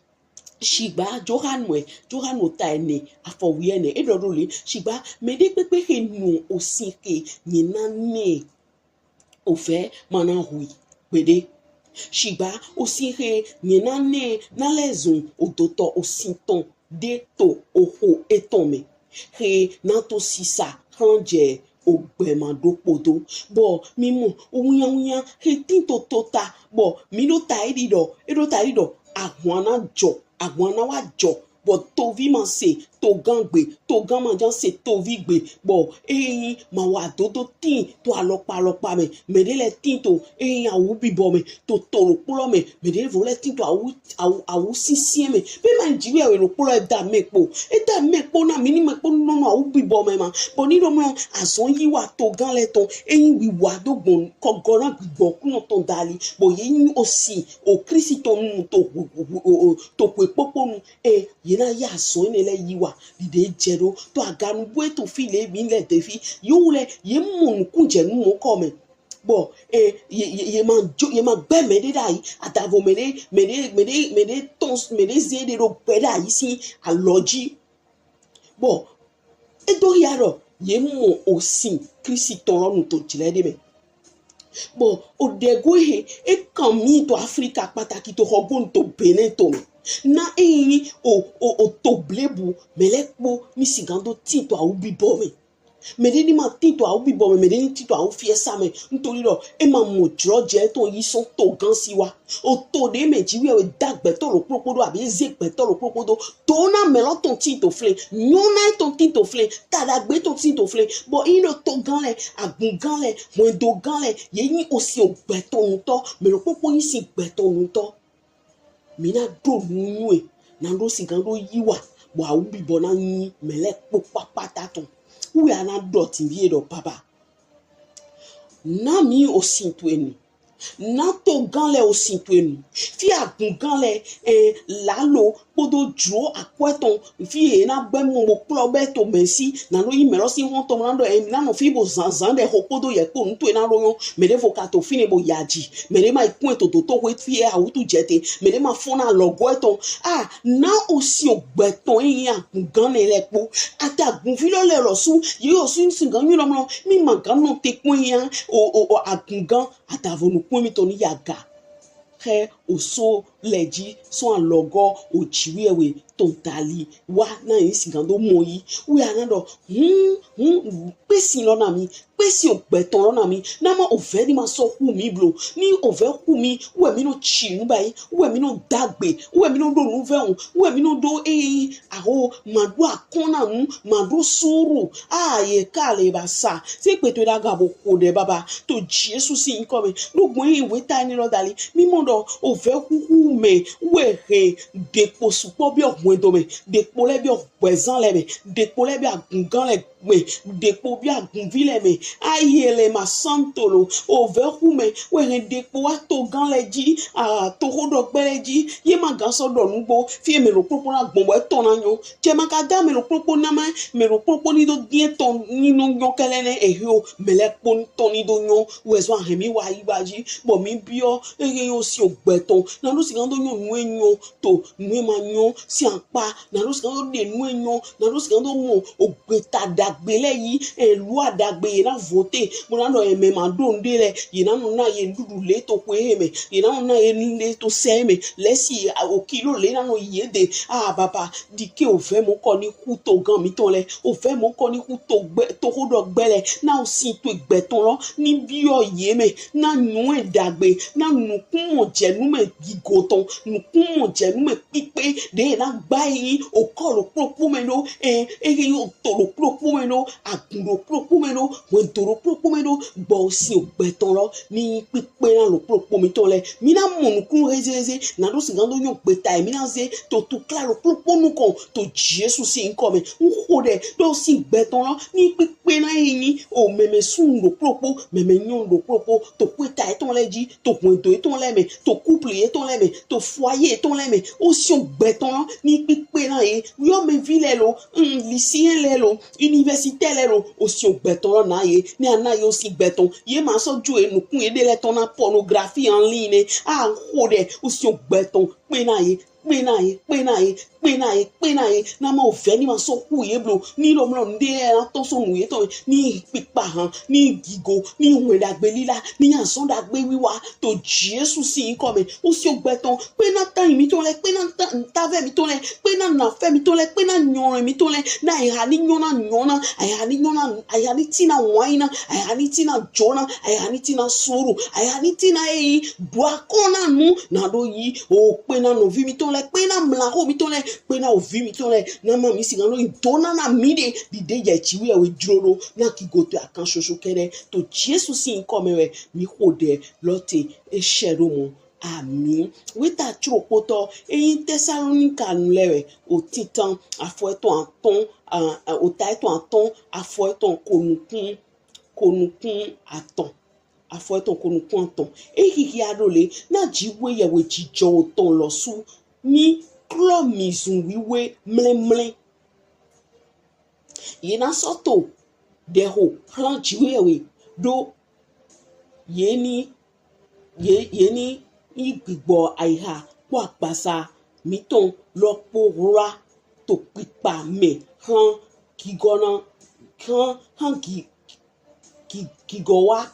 Shigba Johanu ɛ, Johanu ota ɛnɛ, afɔ wiɛnɛ, e ɖɔ ɖo le, shigba mɛɖe kpekpe he nu osin he nyɛ na nɛ, ovɛ ma na hu i gbeɖe. Shigba osin he nyɛ na nɛ na lɛzun odotɔ osin tɔn ɖe to oxo etɔn mɛ, he na to sisa hlan jɛ ogbɛ ma ɖokpo do. Bɔ mi mɔ owunyawunya he tin to tota, bɔ mi ɖo ta e ɖi ɖɔ, e ɖo ta e ɖi ɖɔ ahwan na jɔ, ahwan na wa jɔ, bɔ tovi ma se togan gbe, togan ma jan se tovi gbe, bɔ eyin ma wa dodo tin to alɔkpa alɔkpa mɛ, mɛɖe lɛ tin to eyin awu bibɔ mɛ, to to ɖokpo lɔ mɛ, mɛɖevo lɛ tin to awu awu awu sinsiɛn mɛ, be ma ji wɛ ɖokpo lɔ e da mɛ kpo, e da mɛ kpo na mi ni mɛ kpo nɔ nɔ awu bibɔ mɛ ma, bɔ ni ɖo mlɔ azɔn yi wa togan lɛ tɔn, eyin wiwa do gbɔn kɔgɔ na gbigbɔ kunɔ tɔn dali, bɔ ye nyi osin o Klisti tɔn nu to to hwe kpokpo nu, e ye na ya azɔn enɛ lɛ yi wa ɖiɖe jɛ ɖo to aganu bo e to fi le mi lɛ de fi, yewu lɛ ye mɔ nukun jɛ nu mɔ kɔ mɛ. Bɔ e ye ye ye ma jo ye ma gbɛ mɛɖe ɖayi, adavo mɛɖe mɛɖe mɛɖe mɛɖe tɔn mɛɖe ze ɖe ɖo gbɛ ɖayi sin alɔ ji. Bɔ e do ya ɖɔ ye mɔ osin Klisti tɔn lɔ nu to jlɛ ɖe mɛ. Bɔ o ɖe go he e kan mi to Aflika kpataki to xɔgbonu to Benɛ to mɛ. Na eyin o o o to blebu mɛ lɛ kpo mi sigan do tin to awu bibɔ mɛ. Mɛɖe ni ma tin to awu bibɔ mɛ, mɛɖe ni tin to awu fiɛsa mɛ. Ntoli ɖɔ e ma mɔ jlɔjɛ etɔn yi sɔn togan si wa. O to ɖe mɛ Jiwheyɛwhe da gbɛtɔ ɖokpo ɖokpo ɖo abi e ze gbɛtɔ ɖokpo ɖokpo do. Dona mɛ lɔ tɔn tin to flɛn, nyɔna etɔn tin to flɛn, taɖagbe etɔn tin to flɛn. Bɔ e nyi ɖɔ togan lɛ, agungan lɛ, hwɛndogan lɛ, ye nyi osin gbɛtɔnutɔ, mɛ ɖokpo ɖokpo nyi sin gbɛtɔnutɔ. Mi na ɖo nu nyuie, na ɖo sigan ɖo yi wa, bɔ awu bibɔ na nyi mɛ lɛ kpo kpakpata tɔn. Wu ya na ɖɔ tinvi e ɖɔ baba. Na mi osin towe nu. Na togan lɛ osin towe nu. Fi agungan lɛ, eh, lalo kpodo jlo akwɛ tɔn. Fi ye na gbɛ mɔ bo kplɔ bɛ to mɛ si. Na ɖo yi mɛ lɔ si hɔn tɔn na ɖɔ, eh, na nɔ fi bo zanzan ɖe xo kpodo yɛ kpo nu towe na ɖo nyɔ. Mɛ ɖevo ka to fine bo ya ji. Mɛ ɖe ma yi kɔn to dotoxwe fi e awutu jɛ te. Mɛ ɖe ma fɔn na alɔgɔ etɔn. Ah, na osin gbɛtɔn e nyi agungan nɛ lɛ kpo. Ata agunvi lɔ lɛ lɔsu, ye osin sigan nyi lɔmlɔ. Mi ma gan nɔ te kpɔn ya o o o agungan. Adavo nukun mitɔn ni ya ga. Xɛ oso lɛ ji sɔn alɔgɔ o Jiwheyɛwhe tɔn dali wa na yi sigan do mɔ yi. Wu ya na ɖɔ, hun, hun, kpesi lɔ na mi, kpesi ogbɛtɔn lɔ na mi. Na ma ovɛ ni ma sɔ hu mi blo. Ni ovɛ hu mi, wɛ mi nɔ ci nu ba yi, wɛ mi nɔ dagbe, wɛ mi nɔ ɖo nu vɛ wu, wɛ mi nɔ ɖo eyi, aho, ma ɖo akɔn na nu, ma ɖo suru. Ah, ye ka le ba sa. Se kpɛtɔ da ga bo ko ɖe baba. To Jesu si nkɔ mɛ. Ɖo gbɔn yi weta ni lɔ dali. Mi mɔ ɖɔ ovɛ huhu mɛ wɛ hɛn ɖekpo sukpɔ biɔ hwɛndo mɛ, ɖekpo lɛ biɔ hwɛzan lɛ mɛ, ɖekpo lɛ biɔ agungan lɛ mɛ, ɖekpo biɔ agunvi lɛ mɛ. Ayele ma santolo, ovɛ hu mɛ wɛ hɛn ɖekpo wa togan lɛ ji, a toxoɖɔgbɛ lɛ ji. Ye ma gan sɔ ɖɔ nugbo. Fi mɛ ɖokpo ɖokpo na gbɔn bɔ etɔn na nyɔ. Cɛ ma ka da mɛ ɖokpo ɖokpo na ma, mɛ ɖokpo ɖokpo ni do diɛ tɔn ni nɔ nyɔ kɛlɛ nɛ ehe o, mɛ lɛ kpo tɔn ni do nyɔ. Wɛ zɔn ahɛn mi wa yi ba ji, bɔ mi biɔ, eye yo si ogbɛtɔn. Na ɖo sigan do nyɔ nu e nyɔ to nu e ma nyɔ si akpa. Na ɖo sigan do ɖe nu e nyɔ. Na ɖo sigan do mɔ ogbeta dagbe lɛ yi. E lu adagbe ye na vote. Mo na ɖɔ e mɛ ma ɖo nɖe lɛ. Ye na nɔ na ye nuɖuɖu le to xwe he mɛ. Ye na nɔ na ye nu le to sɛ mɛ. Lɛ si a, o kilo le na nɔ ye de. Ah, baba, ɖike ovɛ mɔ kɔ ni hu togan mitɔn lɛ. Ovɛ mɔ kɔ ni hu togbɛ, toxoɖɔgbɛ lɛ. Na osin towe gbɛtɔn lɔ ni biɔ ye mɛ. Na nu e dagbe. Na nukun mɔ jɛ nu mɛ gigo tɔn. Nukun mɔ jɛ nu mɛ kpikpe. Ɖe na gba yi o kɔ ɖokpo ɖokpo mɛ ɖo. E, e yi o to ɖokpo ɖokpo mɛ ɖo. Agun ɖokpo ɖokpo mɛ ɖo. Hwɛndo ɖokpo ɖokpo mɛ ɖo. Gbɔ osin ogbɛtɔn lɔ ni kpikpe na ɖokpo ɖokpo mitɔn lɛ. Mi na mɔ nukun hezeheze. Na ɖo sigan do nyɔ gbeta ye mi na ze to tukla ɖokpo ɖokpo nukɔn to Jesu si nkɔ mɛ. N xo ɖɛ ɖo osin gbɛtɔn lɔ ni kpikpe na ye nyi o mɛmɛ sun ɖokpo ɖokpo, mɛmɛ nyɔnu ɖokpo ɖokpo, to kpeta etɔn lɛ ji, to hwɛndo etɔn lɛ mɛ, to couple etɔn lɛ mɛ, to foyer etɔn lɛ mɛ. Osin gbɛtɔn lɔ ni kpikpe na ye. Yɔmɛvi lɛ lo, mm, lycéen lɛ lo, université lɛ lo, osin gbɛtɔn lɔ na ye. Ni a na ye osin gbɛtɔn. Ye ma sɔ jo ye nukun ye ɖe lɛ tɔn na pornographie en ligne nɛ. A xo ɖɛ, osin gbɛtɔn kpe na ye. Kpe na ye, kpe na ye, kpe na ye, kpe na ye. Na ma ovɛ ni ma sɔ hu ye blo. Ni lɔ mlɔ nɖe lɛ na tɔn sɔ nu ye tɔn mɛ. Ni kpikpa han, ni gigo, ni hwɛn dagbe lila, ni azɔn dagbe wiwa. To Jesu si nkɔ mɛ. Osin gbɛtɔn, kpe na ta yi mitɔn lɛ, kpe na ta, ntavɛ mitɔn lɛ, kpe na nafɛ mitɔn lɛ, kpe na nyɔnɛ mitɔn lɛ. Na ayiha ni nyɔ na nyɔna, ayiha ni nyɔ na, ayiha ni ti na wain na, ayiha ni ti na jona, ayiha ni ti na suru, ayiha ni ti na eyi ɖo akɔn na nu na ɖo yi. O kpe na nɔvi mitɔn lɛ, kpe na mlaxo mitɔn lɛ, kpe na ovi mitɔn lɛ. Na ma mi sigan nɔ yi dona na mi ɖe ɖiɖe yɛ Jiwheyɛwhe jlo ɖo na gigo towe akan shosho kɛɖɛ. To Jesu si nkɔ mɛ wɛ mi xo ɖɛ lɔ te. E shɛ ɖo mɔ. Ami. Weta tro kpotɔ. Eyin Tesalonika nu lɛ wɛ. O titan afɔ etɔn atɔn, a, a, ota etɔn atɔn, afɔ etɔn konukun, konukun atɔn. Afɔ etɔn konukun atɔn. E xixia ɖo le, na Jiwheyɛwhe jijɔ otɔn lɔsu ni klɔ mi zun wiwe mlɛmlɛ. Ye na sɔ to ɖɛxo xlan Jiwheyɛwhe ɖo ye ni, ye, ye ni yi gbigbɔ ayiha kpo agbasa mitɔn lɔ kpo hwla to kpikpa mɛ xlan gigɔ na, xlan, xlan gi, gi, gigɔ wa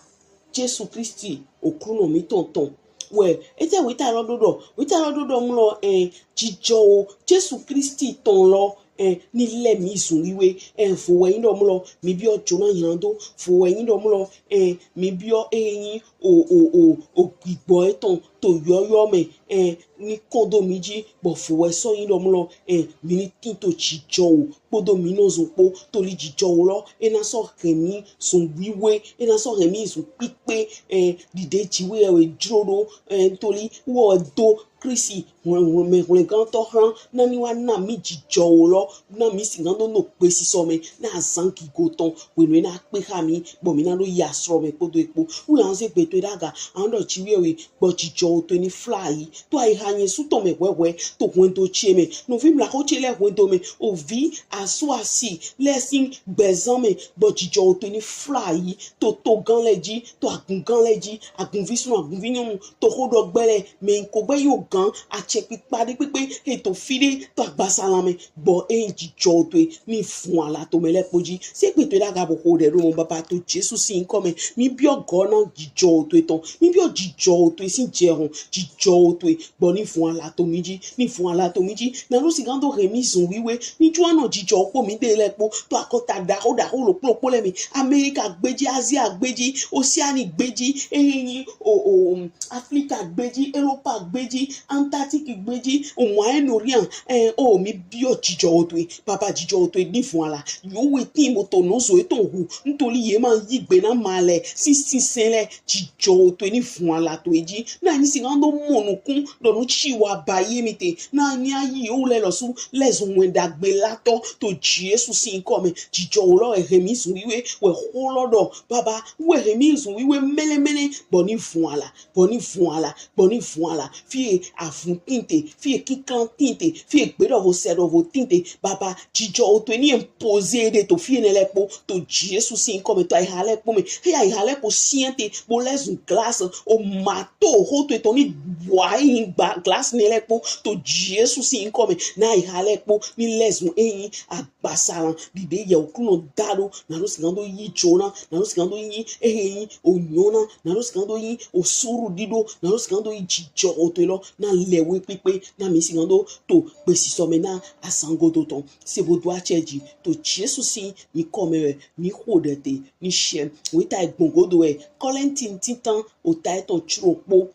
Jesu Kristi Oklunɔ mitɔn tɔn. Wɛ, etɛ weta lɔ ɖo ɖɔ, weta lɔ ɖo ɖɔ mlɔ, ɛ, jijɔ o Jesu Kristi tɔn lɔ, ɛ ni lɛ mi zun wiwe. Ɛ vo wɛ nyi ɖɔ mlɔ mi biɔ jona ylando. Vo wɛ nyi ɖɔ mlɔ ɛ mi biɔ eyin o o o o gbigbɔ etɔn to yɔyɔ mɛ ɛ ni kɔn do mi ji. Bɔ vo wɛ sɔ nyi ɖɔ mlɔ ɛ mi ni tin to jijɔ o kpodo mi nɔ zun kpo toli jijɔ o lɔ e na sɔ hɛn mi zun wiwe e na sɔ hɛn mi zun kpikpe ɛ ɖiɖe jiwe ɛ wɛ jlo ɖo ɛ toli wɔ do Kristi hwlɛnhwlɛn mɛ hwlɛngantɔ hlan na ni wa na mi jijɔ o lɔ na mi si gan do no kpe sisɔ mɛ na azan gigo tɔn wenu e na kpe xa mi bɔ mi na ɖo yi asrɔ mɛ kpodo ekpo wu ya ze gbe to e ɖaga an ɖɔ jiwe ɛ wɛ gbɔ jijɔ o to ni fla yi to ayiha nyɛ su tɔn mɛ hwɛhwɛ to hwɛndo ce mɛ nɔvi mla xo ce lɛ hwɛndo mɛ ovi asu asi lɛ sin gbɛzan mɛ gbɔ jijɔ o to ni fla yi to togan lɛ ji to agungan lɛ ji agunvi sunu agunvi nyɔnu to xo ɖɔ gbɛ lɛ mɛ ko gbɛ yi o gan acɛ kpikpa ɖe kpekpe he to fi ɖe to agbasalan mɛ gbɔ e jijɔ o to e ni fun ala to mɛ lɛ kpo ji se gbe to e ɖaga bo xo ɖɛ ɖo mɔ baba to Jesu sin nkɔ mɛ mi biɔ gɔ na jijɔ o to e tɔn mi biɔ jijɔ o to e sin jɛ hɔn jijɔ o to e gbɔ ni fun ala to mi ji ni fun ala to mi ji na ɖo si gan do hɛn mi zun wiwe ni ju anɔ jijɔ o kpo mi ɖe lɛ kpo to akɔta ɖaxo ɖaxo lo kplo kpo lɛ mi Amerika gbeji Azia gbeji Oseani gbeji eyin o o Afrika gbeji Europa gbeji Antarctique gbeji o Moyen Orient ɛ o mi biɔ jijɔ o to e baba jijɔ o to e ni fun ala yo we tin mo to no zo e tɔn hu ntoli ye ma yi gbe na ma lɛ si si sɛn lɛ jijɔ o to e ni fun ala to e ji na ni si gan do mɔ nukun ɖɔ nu ci wa ba ye mi te na ni ayi o lɛ lɔ su lɛ zun wɛn ɖagbe la tɔ to Jesu sin nkɔ mɛ jijɔ o lɔ ɛ hɛn mi zun wiwe wɛ xo lɔ ɖɔ baba wɛ hɛn mi zun wiwe mɛlɛmɛlɛ bɔ ni fun ala bɔ ni fun ala bɔ ni fun ala fie avun tinte fie kikan tinte fie gbeɖɔvo sɛɖɔvo tinte baba jijɔ o to e ni imposer ɖe to fie nɛ lɛ kpo to Jesu sin nkɔ mɛ to ayiha lɛ kpo mɛ he ayiha lɛ kpo siɛn te bo lɛ zun glace o ma to ho to etɔn ni bua eyin gba glace nɛ lɛ kpo to Jesu sin nkɔ mɛ na ayiha lɛ kpo ni lɛ zun eyin agbasalan ɖiɖe yɛ okunɔ da ɖo na ɖo si gan do yi jona na ɖo si gan do yi ehe yi onyona na ɖo si gan do yi osuru ɖiɖo na ɖo si gan do yi jijɔ o to e lɔ na lɛ we kpikpe na mi si gan do to gbesisɔ mɛ na asangodo tɔn se bo do acɛ ji to Jesu sin mi kɔ mɛ wɛ mi xo ɖɛ te ni sɛ weta egbɔngodo wɛ Kɔlɛntin tintan ota etɔn tro kpo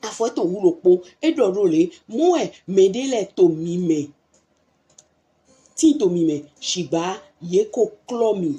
afɔ etɔn wu ɖokpo e ɖɔ ɖo le mɔ wɛ mɛ ɖe lɛ to mi mɛ tin to mi mɛ shigba ye ko klɔ mi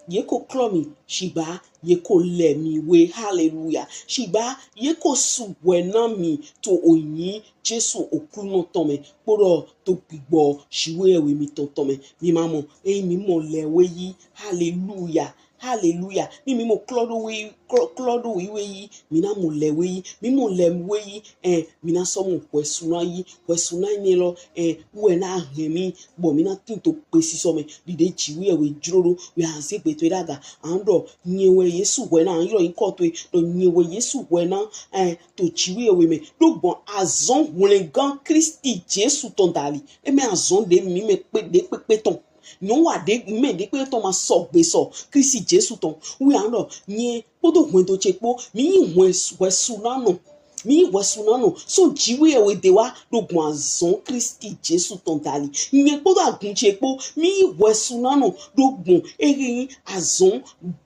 ye ko klɔ mi shigba ye ko lɛ mi we haleluya shigba ye ko su hwɛ na mi to oyin Jesu okunɔ tɔn mɛ kpoɖɔ to gbigbɔ shiwe ɛ we mi tɔn tɔn mɛ mi ma mɔ eyin mi mɔ lɛ we yi haleluya haleluya ni mi mɔ klɔ ɖo we klɔ ɖo we yi mi na mɔ lɛ we yi mi mɔ lɛ we yi ɛ mi na sɔ mɔ hwɛsuna yi hwɛsuna yi nɛ lɔ ɛ wɛ na hɛn mi bɔ mi na tin to kpe sisɔ mɛ ɖiɖe jiwe ɛ we jlo ɖo wɛ a ze gbe to e ɖaga an ɖɔ nyɛ wɛ Jesu hwɛ na an ylɔ yinkɔ to e ɖɔ nyɛ wɛ Jesu hwɛ na ɛ to jiwe ɛ we mɛ ɖo gbɔn azɔn hwlɛngan Kristi Jesu tɔn dali e mɛ azɔn ɖe mi mɛ kpe ɖe kpekpe tɔn nyɔnua ɖe mɛ ɖe kpekpe tɔn ma sɔ gbe sɔ Kristi Jesu tɔn wi an ɖɔ nyɛ kpodo hwɛndo ce kpo mi yi hwɛsu na nɔ mi yi hwɛsu na nɔ so jiwe ɛ we de wa ɖo gbɔn azɔn Kristi Jesu tɔn dali nyɛ kpodo agun ce kpo mi yi hwɛsu na nɔ ɖo gbɔn ehe yi azɔn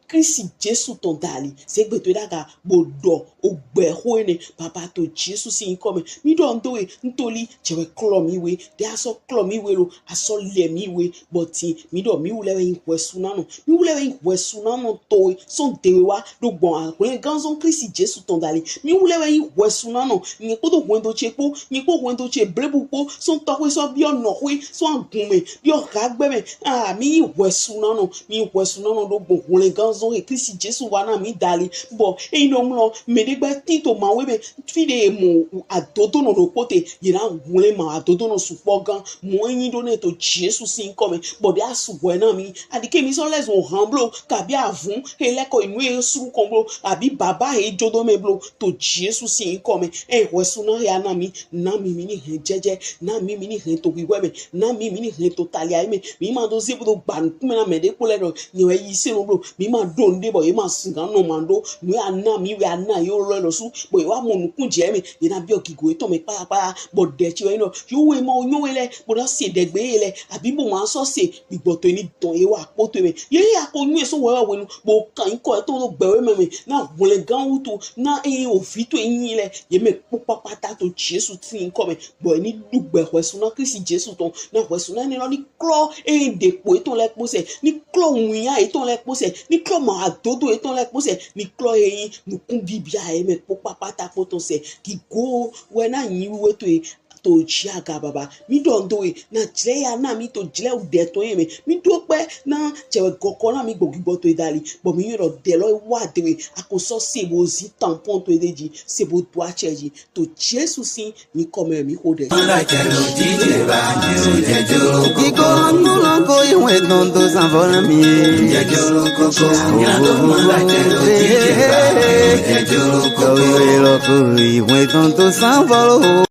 Kristi Jesu tɔn dali ze gbe to e ɖaga bo ɖɔ ogbɛ xo enɛ baba to Jesu sin yinkɔ mɛ mi ɖɔ n do we n to li jɛ wɛ klɔ mi we ɖe a sɔ klɔ mi we lo a sɔ lɛ mi we bɔ tin mi ɖɔ mi wu lɛ wɛ yin hwɛsunanɔ mi wu lɛ wɛ yin hwɛsunanɔ towe sɔn dewe wa ɖo gbɔn ahwlɛnganzɔn Kristi Jesu tɔn dali mi wu lɛ wɛ yin hwɛsunanɔ nyɛ kpodo hwɛndo ce kpo nyɛ kpo hwɛndo ce blebu kpo sɔn tɔxwe sɔ biɔ nɔxwe sɔn agun mɛ biɔ hagbɛ mɛ ah mi yin hwɛsunanɔ mi yin hwɛsunanɔ ɖo gbɔn hwlɛnganzɔn he Kristi Jesu wa na mi dali bɔ eyin ɖɔ mlɔ mɛ ɖe gbɛ tin to mawe mɛ fi ɖe mɔ adodonɔ ɖokpo te ye na hwlɛn ma adodonɔ sukpɔ gan mɔ enyi ɖo nɛ to Jesu sin yinkɔ mɛ bɔ ɖe a su hwɛ na mi aɖike mi sɔ lɛ zɔn han blo kabi avun he lɛ kɔ inu ye sru kɔn blo abi baba he jodo mɛ blo to Jesu sin yinkɔ mɛ ɛ hwɛsuna he a na mi na mi mi ni hɛn jɛjɛ na mi mi ni hɛn to hwihwɛ mɛ na mi mi ni hɛn to talia mɛ mi ma do ze bo do gba nukunmɛ na mɛ ɖe kpo lɛ ɖɔ nyɛ wɛ yi se nɔ blo mi ma ɖo ŋɖe bɔ ye ma sin gan nɔ ma ɖo nu ya na mi wɛ a na ye lɔ lɔ su bɔ ye wa mɔ nukun jɛ mɛ ye na biɔ gigo etɔn mɛ kpakpa bɔ ɖe tsi wɛ nɔ yo wɛ ma wo nyɔ wɛ lɛ bɔ na se ɖe gbe ye lɛ abi bo ma sɔ se gbigbɔ to ni dɔn ye wa kpo to mɛ ye ya ko nyɔ so wɛ wɛ nu bɔ kan yi kɔ etɔn do gbɛ wɛ mɛ mɛ na wlɛ gan wutu na eye ovi to ye nyi lɛ ye mɛ kpo kpakpa ta to Jesu ti nkɔ mɛ bɔ ni ɖu gbɛ hwɛsu na Kristi Jesu tɔn na hwɛsu na ne lɔ ni klɔ eye ɖe kpo etɔn lɛ kpo sɛ ni klɔ ŋuya etɔn lɛ kpo sɛ ni klɔ ma adodo etɔn lɛ kpo sɛ ni klɔ eyi nukun bibia ye mɛ kpo kpakpata kpo tɔn sɛ gigo wɛ na nyi wiwe to ye to dzi aga baba mi ɖɔ ŋdo ye na dzlɛ ya na mi to dzlɛ ɖe tɔn ye mɛ mi ɖo kpɛ na dzɛwɛ gɔkɔ na mi gbɔgigbɔ to ye dali bɔ mi yɔ ɖɔ ɖe lɔ wa de we ako sɔ se bo zi tampon to ye de dzi se bo do atsɛ dzi to Jesu si mi kɔmɛ mi xo ɖe. Iko nulo ko iwe dondo sanvola mi. Ko iwe lo ko iwe dondo sanvolo.